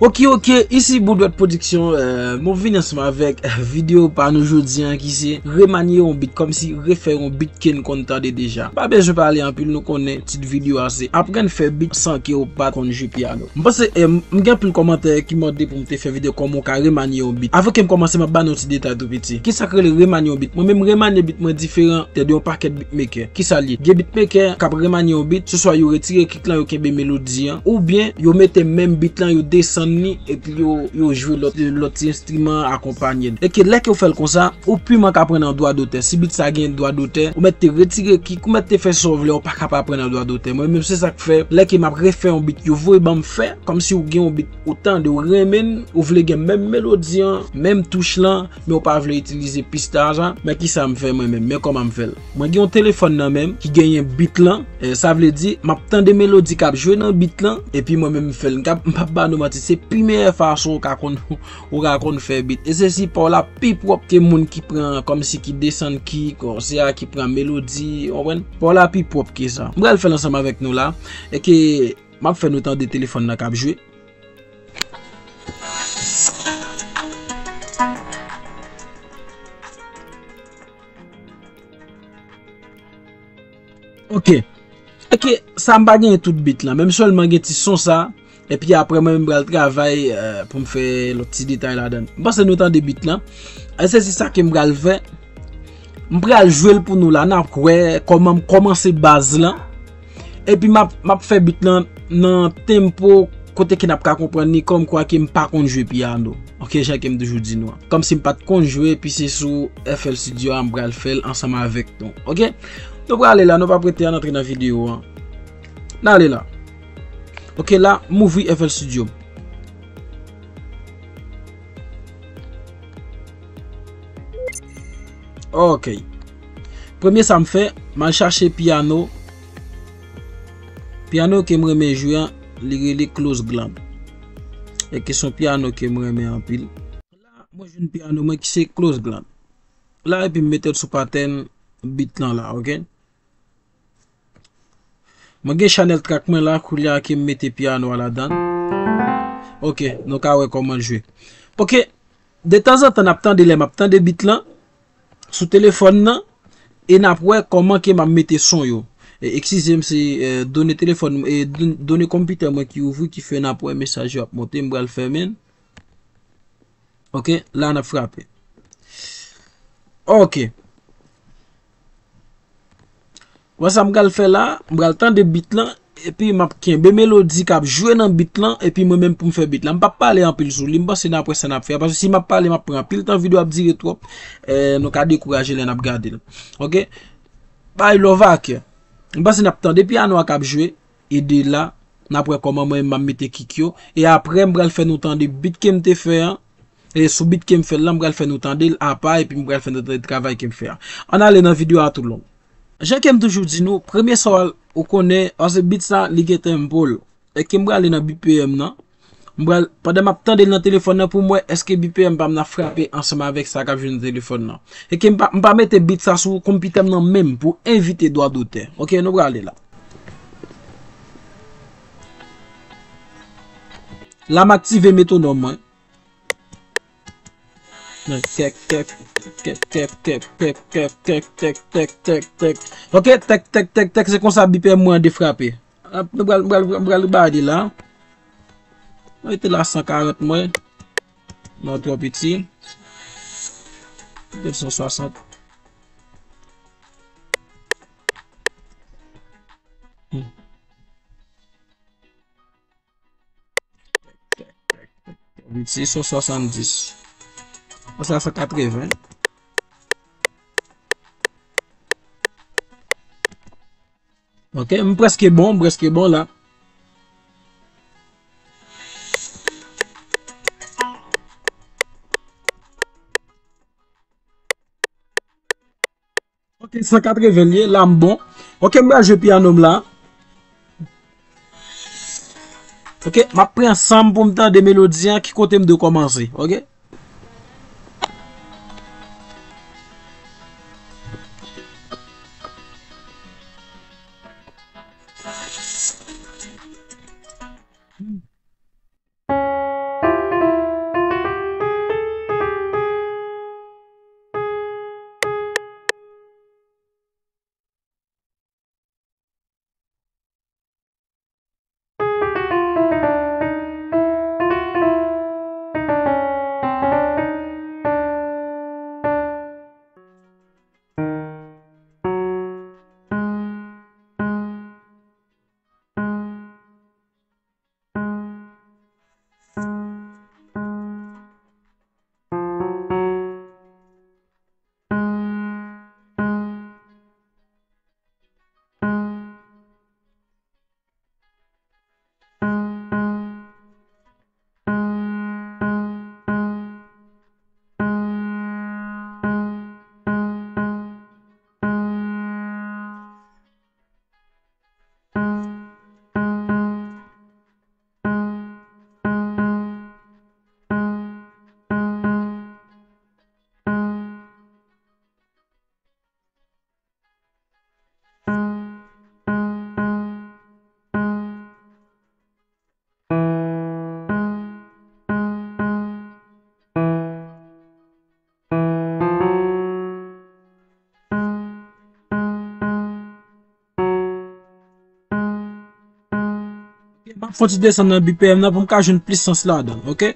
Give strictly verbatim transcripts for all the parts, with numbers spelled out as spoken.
Ok, ok, isi Boudwèt Pwodiksyon, euh, mwen vin ansanm avèk videyo pa nou jodi an ki se remanye yon bit, kòmsi refè yon bit ke n konn tande deja. Pa bezwen pale anpil, nou konnen tit videyo a se aprann fè bit san ke w pa t konn jwe pyano. M panse, eh, m gen anpil kòmantè ki mande pou m te fè videyo kòman w ka remanye yon bit. Avan ke m kòmanse, m ap ba nou ti detay tou piti. Kisa k rele remanye yon bit? Mwen menm remanye bit mwen diferan de yon pakèt beatmaker. Kisa l ye? Gen beatmaker k ap remanye yon bit, se swa yo retire kick lan, yo kenbe melodi an, oubyen yo mete menm bit lan, yo desann li, epi yo, yo jwe lòt, lòt ti enstriman akonpanye l. E ke lè ke w fè l konsa, ou pi manke aprann an dwa dotè. Si bit sa gen dwa dotè, ou mèt te retire kick, ou mèt te fè sa w vle, ou pa ka pa aprann an dwa dotè. Mwen menm se sa k fè, lè ke m ap refè yon bit, yo voye ban m fè, kòmsi w gen yon bit ou tande, ou renmen l, ou vle gen menm melodi an, menm touch lan, men ou pa vle itilize pistach la, men kisa m fè mwen menm, men kòman m fè l. Mwen gen yon telefòn nan men m ki genyen bit lan, eh, sa vle di, m ap tande melodi k ap jwe nan bit lan, epi mwen menm m fè l. M p ap ba nou manti, se pi meyè fason ou ka konn, ou ka konn fè bit. E se si pa w la pi pwòp ke moun ki pran, kòmsi ki desann kick, se a ki pran melodi, w konprann? Pa w la pi pwòp ke sa. M pral fè l ansanm avèk nou la, e ke m ap fè nou tande telefòn nan k ap jwe. Ok. Ok, sa m pa gen tout bit lan, men m sèlman gen ti son sa, epi apre mwen menm m pral travay, eh, pou m fè lòt ti detay ladan l. M panse nou tande bit lan. E se si sa ke m pral fè. M pral jwe l pou nou la, n ap wè kòman m kòmanse baz lan. Epi m ap, m ap fè bit lan nan tempo kote ke n ap ka konprann li kòmkwa ke m pa konn jwe pyano. Ok, jan ke m toujou di nou an. Kòmsi m pa t konn jwe, epi se sou F L Studio a m pral fè l ansanm avèk nou. Ok? Nou prale la, nou p ap rete, ann antre nan videyo an. N ale la. Ok, la, m ouvri F L Studio. Ok. Premye sa m fè, m al chache pyano. Pyano ke m renmen jwe an, li rele Close Gland. E ke se yon pyano ke m renmen anpil. La, mwen jwenn pyano mwen ki se Close Gland. La, epi m mete l sou patèn bit lan la, ok? Mwen gen chanèl track mwen la, koulye a ke m mete pyano a ladan. Ok, nou ka wè kòman l jwe. Ok, de tanzantan n ap tande lè m ap tande bit lan sou telefòn nan, e n ap wè kòman ke m ap mete son yo. E, eskize m, se, eh, done telefòn, e, don-, done konpitè mwen ki ouvri ki fè n ap wè mesaj yo ap monte, m pral fèmen l. Ok, la n ap frape. Ok. Wè sa m pral fè la, m pral tande bit lan, epi m ap kenbe melodi k ap jwe nan bit lan, epi mwen menm pou m fè bit la. M p ap pale anpil sou li, m panse n ap wè sa n ap fè a, paske si m ap pale, m ap pran anpil tan, videyo ap dire twòp, eh, nou ka dekouraje lè n ap gade l. Ok? Bay love a kè. M panse n ap tande pyano a k ap jwe, e de la, n ap wè kòman mwen menm m ap mete kick yo, e apre m pral fè nou tande bit ke m te fè an, e sou bit ke m fè l lan, m pral fè nou tande l apa, epi m pral fè nou tande travay ke m fè a. Ann ale nan videyo a tou long. Jan ke m toujou di nou, premye sa w al, ou konnen, paske bit sa, li gen tempo l. E ke m prale nan B P M nan. M pral, pandan m ap tande l nan telefòn nan, pou m wè èske B P M pa m nan frape ansanm avèk sa k ap jwe nan telefòn nan. E ke m pa, m pa mete bit sa sou konpitè m nan menm pou evite dwa dotè. Ok, nou prale la. La, m aktive metwonòm mwen. Kèk, kèk, kèk, kèk, kèk, kèk, kèk, kèk, kèk, kèk, kèk, kèk, kèk. Ok, tèk, tèk, tèk, tèk, se konsa B P M mwen an defrape. Ap, nou pral, pral, pral, pral gade la. Mwen rete la san karant mwen. Non, twò piti. De san swasant. Hmm. Piti, san swasanndis. Sa, san katreven. Ok, m prèske bon, m prèske bon la. Ok, san katreven l ye, la m bon. Ok, m pral jwe pyano m la. Ok, m ap pran san m pou m tande melodi an, ki kote m dwe kòmanse, ok? M ap fè yon ti desann nan B P M nan pou m ka jwenn plis sans ladan l, oke?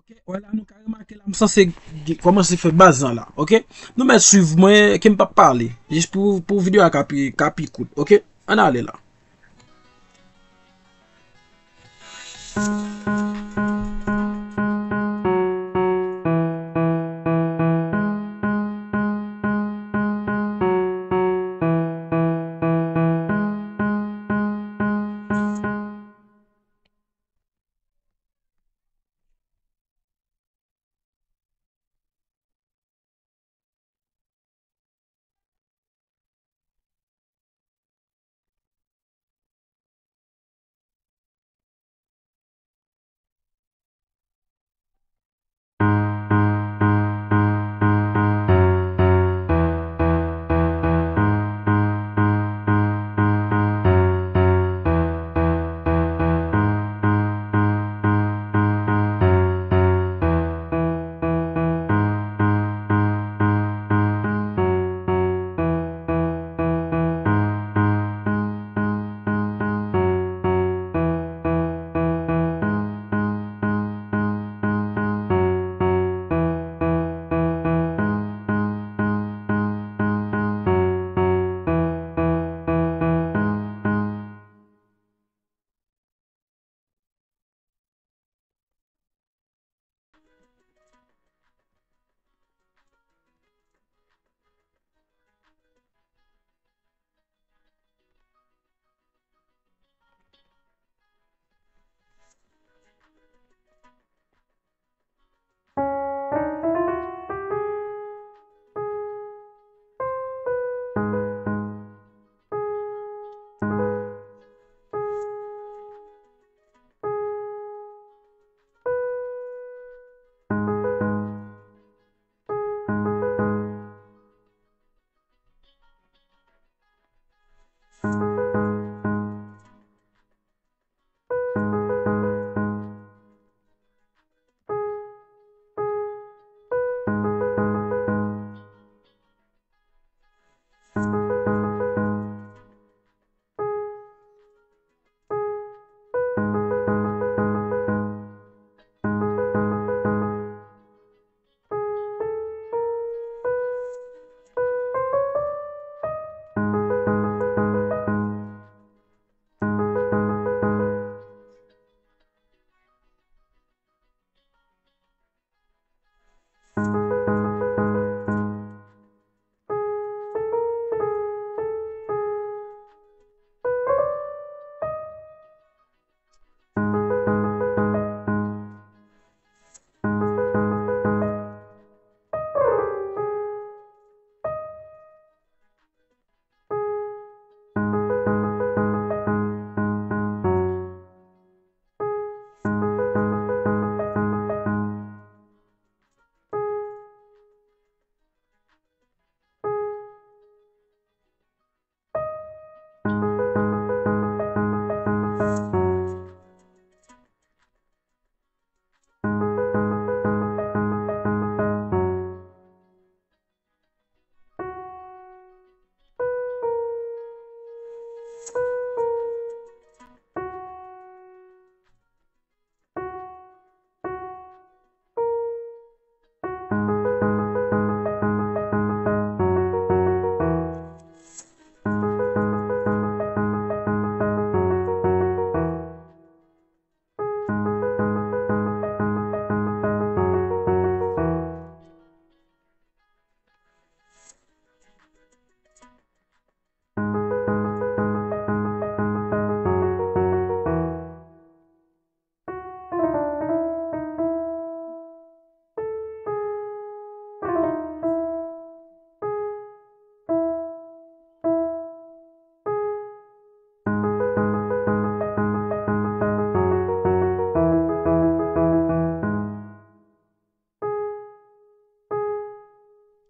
Ok, wè la nou ka remake la, m sanse kòmanse fè baz lan la, ok? Nou mèt swiv mwen, ke m p ap pale, jis pou, pou videyo a ka pi, ka pi kout, ok? Ann ale la.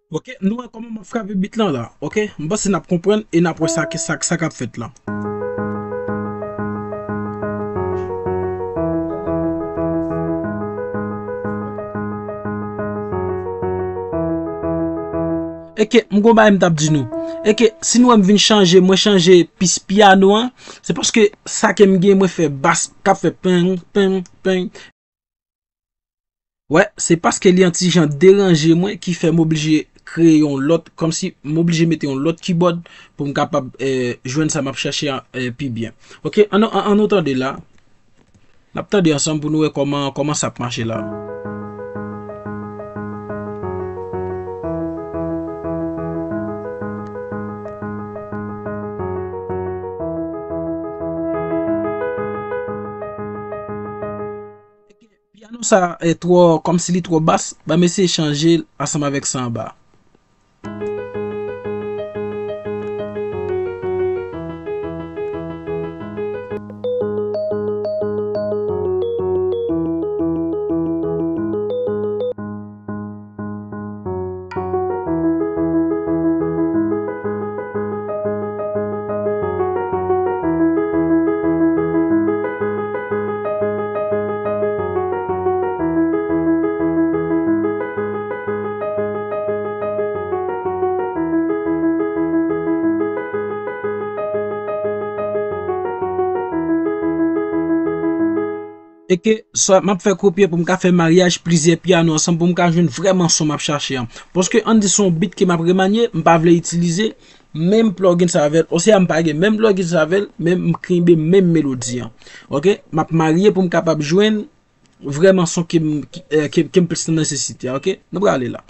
Ok, nou wè kòman m ap frape beat lan la. Ok, m panse n ap konprann e n ap wè sa, sa, sa k ap fèt la. Eke, m gon bagay m t ap di nou. Eke, si nou wè m vin chanje, mwen chanje pis pyano an, se paske sa ke m gen, mwen fè bas k ap fè peng, peng, peng. Wè, se paske li an ti jan deranje mwen ki fè m oblije kreye yon lòt, kòmsi m oblije mete yon lòt kibòd pou m kapab, eh, jwenn sa m ap chache an, eh, pi byen. Ok, ann, ann, ann nou tande la. N ap tande ansanm pou nou wè kòman, kòman sa ap mache la. Pyano sa, eh, twò, kòmsi li twò bas, ban m eseye chanje l ansanm avèk sa anba. E ke swa m ap fè kopye pou m ka fè maryaj plizyè pyano ansanm pou m ka jwenn vrèman son m ap chache an. Paske ann di se yon beat ke m ap remanye, m pa vle itilize menm plugin sa avè l. Osea m pa gen menm plugin sa avè l, men m kenbe menm melodi an. Ok? M ap marye pou m kapab jwenn vrèman son ke m, ke, eh, ke, ke m plis nan nesesite a, ok? Nou prale la.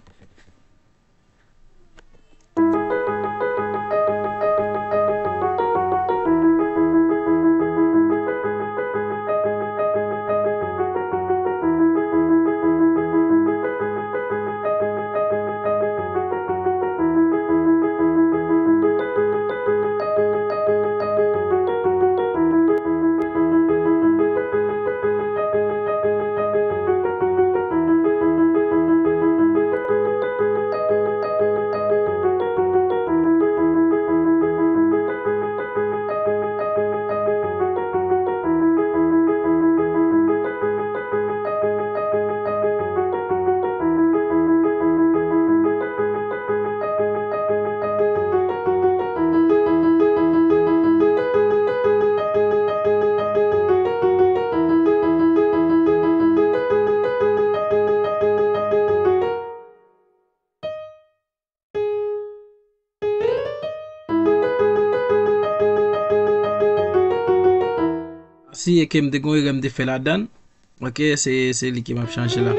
Si e ke m te gon erè m te fè ladan l. Ok, se, se li ke m ap chanje la.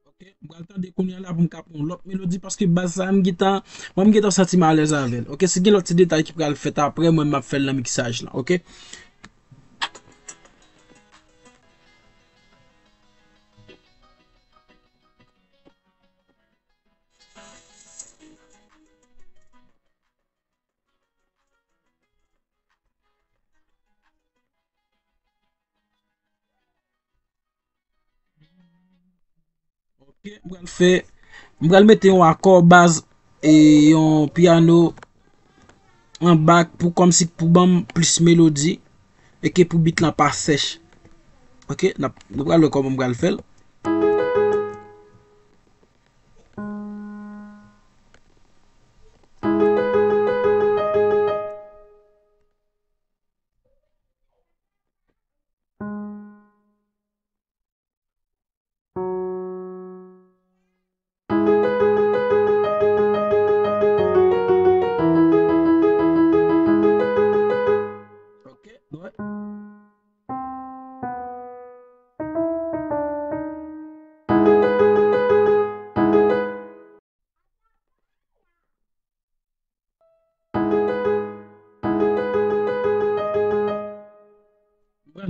Ok, m pral tande kounye a la pou m ka pran yon lòt melodi, paske baz sa a m gentan, mwen m gentan santi m alèz avè l. Ok, si gen lòt ti detay ki pral fèt apre, mwen m ap fè l nan miksaj lan, ok? Ok, m pral fè, m pral mete yon akò baz e yon pyano anba pou kòmsi pou ban m plis melodi e ke pou beat lan pa sèch. Ok, n ap, nou pral wè kòman m pral fè l.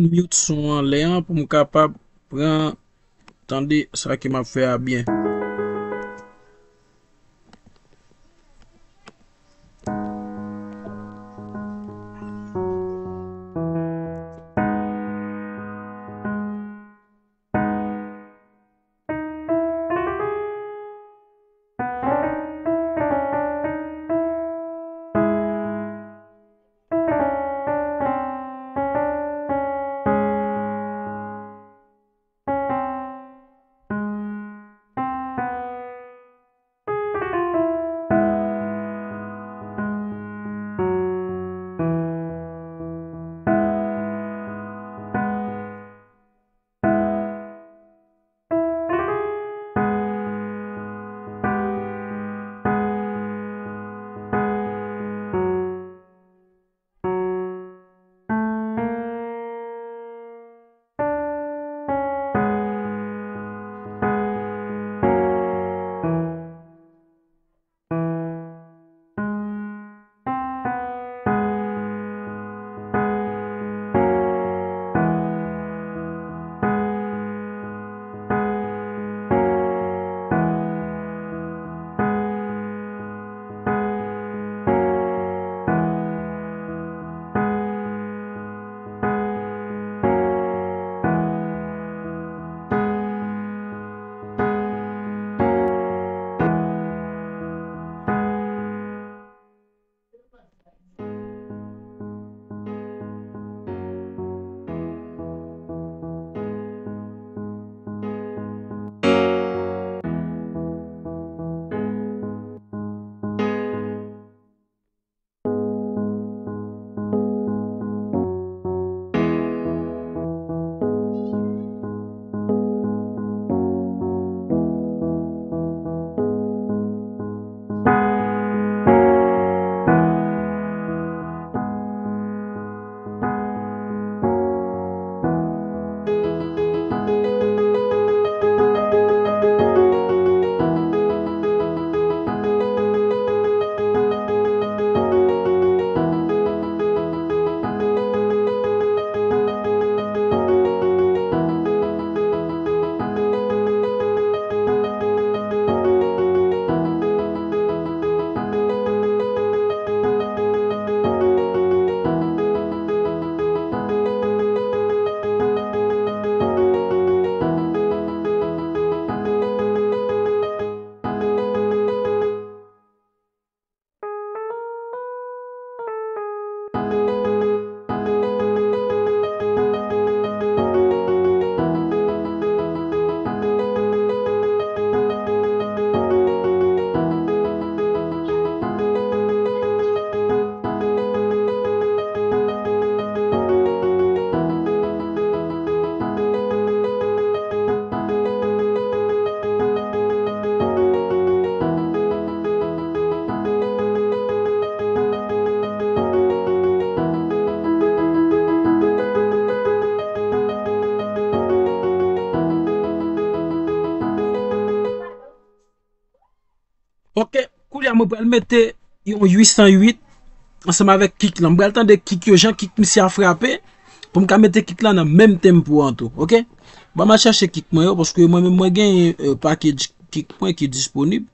mute son an lè an pou m kapab pran, tande sa ke m ap fè a byen. Ok, koulye a mwen pral mete yon uit san uit ansanm avèk kick lan. Mwen pral tande kick yo, jan kick misye a frape, pou m ka mete kick lan nan menm tempo an tou, ok? Ban m al chache kick mwen yo, paske mwen menm mwen genyen, euh, package kick mwen ki disponib.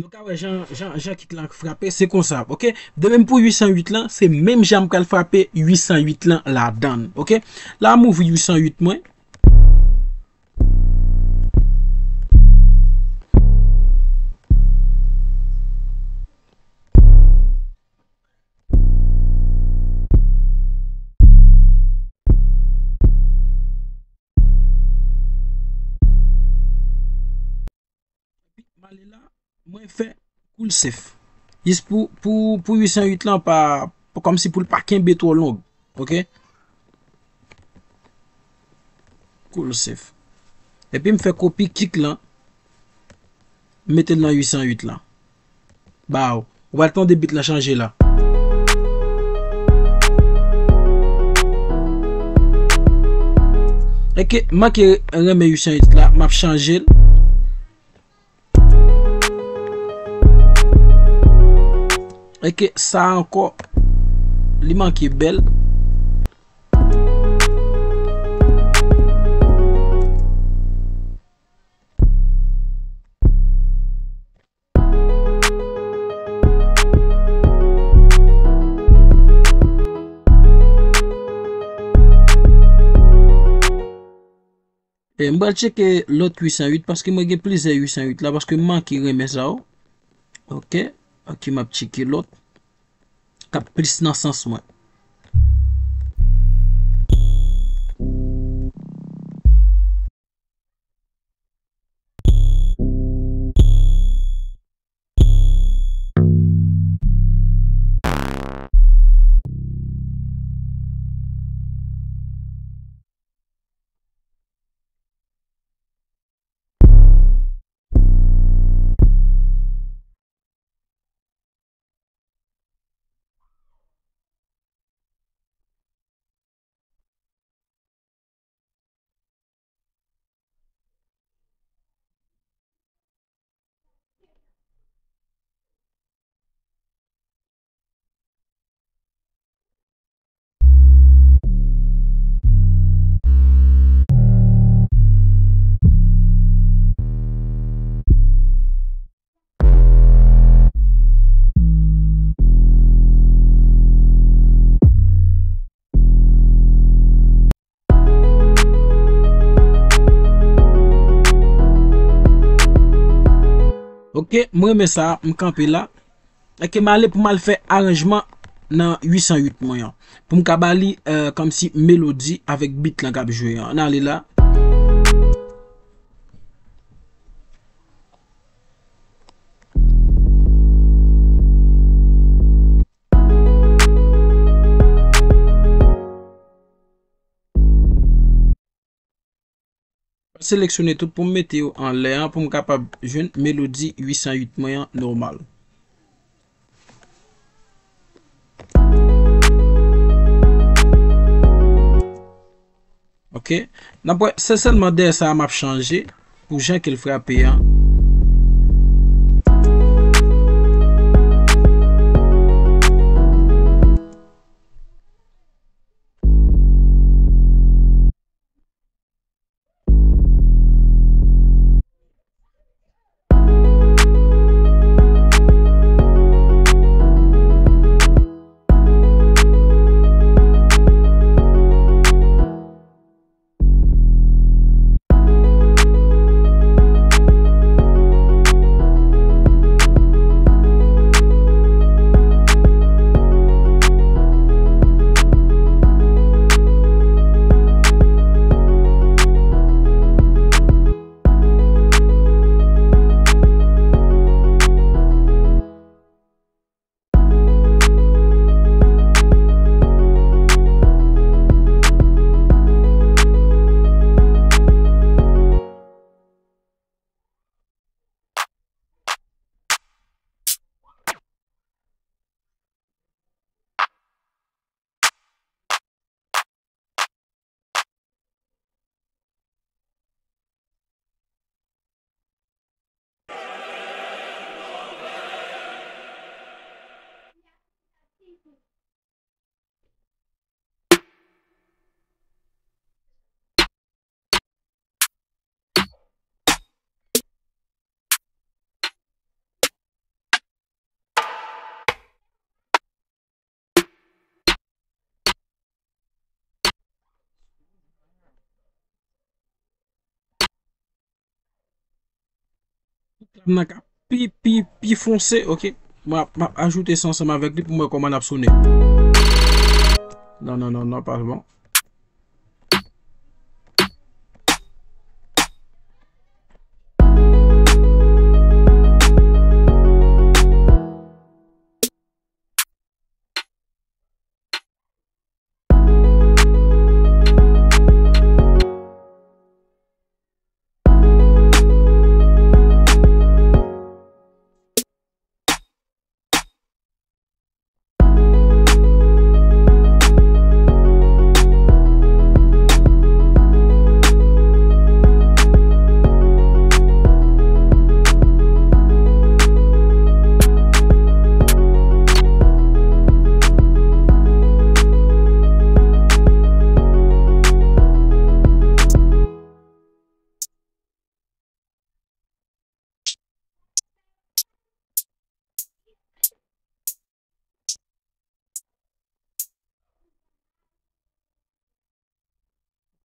Ou ka wè jan, jan, jan kik lan frape, se konsa, oke? De menm pou uit san uit lan, se menm jan m pral frape uit san uit lan ladan l, oke? La, m ouvri uit san uit mwen. Epi, m ale la, mwen fè cool safe. Jis pou, pou, pou uit san uit lan pa, pa kòmsi pou l pa kenbe twò long. Oke? Cool safe. Epi m fè kopi kik lan, m mete l nan uit san uit lan. Baw. Ou pral tande beat lan chanje la. Èske m manke renmen uit san uit la, m ap chanje l. Èske sa ankò, li manke bèl. E, m pral tcheke lòt uit san uit paske mwen gen plizyè uit san uit la paske m manke renmen sa yo. Oke. Oke, m ap tcheke lòt k ap plis nan sans mwen. Oke, m renmen sa, m kanpe la. Oke, m ale pou m al fè aranjman nan uit san uit mwen an. Pou m ka ba li, eh, kòmsi melodi avèk beat lan k ap jwe an. Ann ale la. Seleksyone tout pou m mete yo anlè an pou m kapab jwenn melodi uit san uit mwen an nòmal. Oke. N ap wè, se sèlman dèyè sa a m ap chanje pou jan ke l frape an. Tam nan ka pi, pi, pi fonse, ok. M ap, m ap ajoute sa ansanm avèk li pou m wè kòman l ap sonnen. Non, non, non, non, pa bon.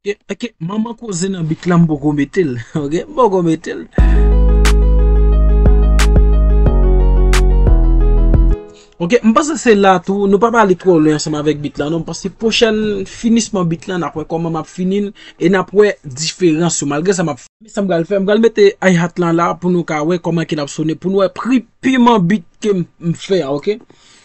Ok, ok, manman koze nan bit la, m poko mete l. Ok, m poko mete l. Ok, m panse se la tou, nou pa pale twò lwen ansanm avèk bit la, non, m panse pwochèn finisman bit la, n ap wè kòman m ap fini l, e n ap wè diferans yo, malgre sa m ap Men sa m pral fè, m pral mete hi-hat lan la pou nou ka wè kòman ke l ap sonnen, pou nou wè pri piman bit ke m, m fè a, ok?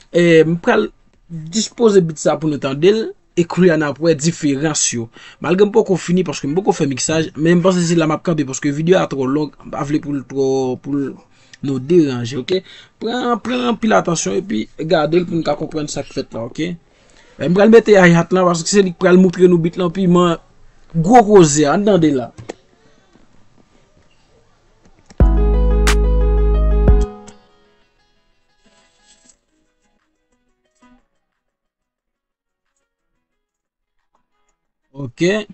E, m pral dispoze bit sa pou nou tande l, e kounye a n ap wè diferans yo. Malgre m poko fini paske m poko fè miksaj, men m panse se la m ap kanpe paske videyo a twò long, m pa vle pou l twò, pou l nou deranje, ok? Pran, pran anpil atansyon epi gade l pou n ka konprann sa k fèt la, ok? E, m pral mete hi-hat lan paske se li k pral moutre nou bit lan piman gwo koze a, ann tande la. Ok.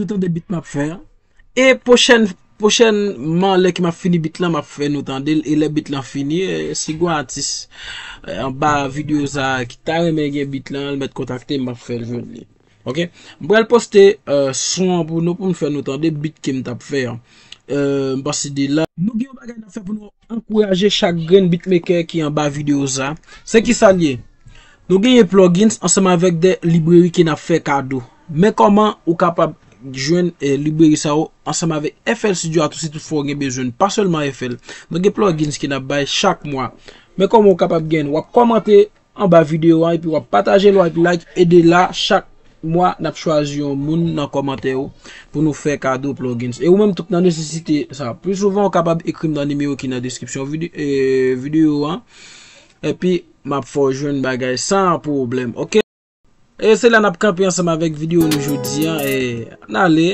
Nou tande bit m ap fè a. E pwochèn, pwochènman, lè ke m ap fini bit lan, m ap fè nou tande l. E lè bit lan fini, e, si gon atis, e, anba videyo sa a ki ta renmen gen bit lan, l mèt kontakte m, m ap fè l jwenn li. Ok? M pral poste, e, son an pou nou, pou m fè nou tande bit ke m t ap fè an. E, m panse de la. Nou gen yon bagay n ap fè pou nou ankouraje chak grenn beatmaker ki anba videyo sa. Se ki sa l ye? Nou genyen plugins ansanm avèk de libreri ke n ap fè kado. Men kòman ou kapab jwenn, e, libreri sa yo ansanm avèk F L Studio a tou, si toutfwa w gen bezwen l. Pa sèlman F L. Nou gen plugins ke n ap bay chak mwa. Men kòman ou kapab gen l? W ap kòmante anba videyo a, epi w ap pataje l, w ap like, e de la, chak mwa, n ap chwazi yon moun nan kòmantè yo pou nou fè kado plugins. E ou menm tou k nan nesesite sa. Pli souvan, ou kapab ekri m nan nimewo ki nan deskripsyon vide-, e, videyo an. Epi, m ap fè w jwenn bagay san pwoblèm, ok? E se la n ap kanpe ansanm avèk videyo nou jodi an. E, n ale.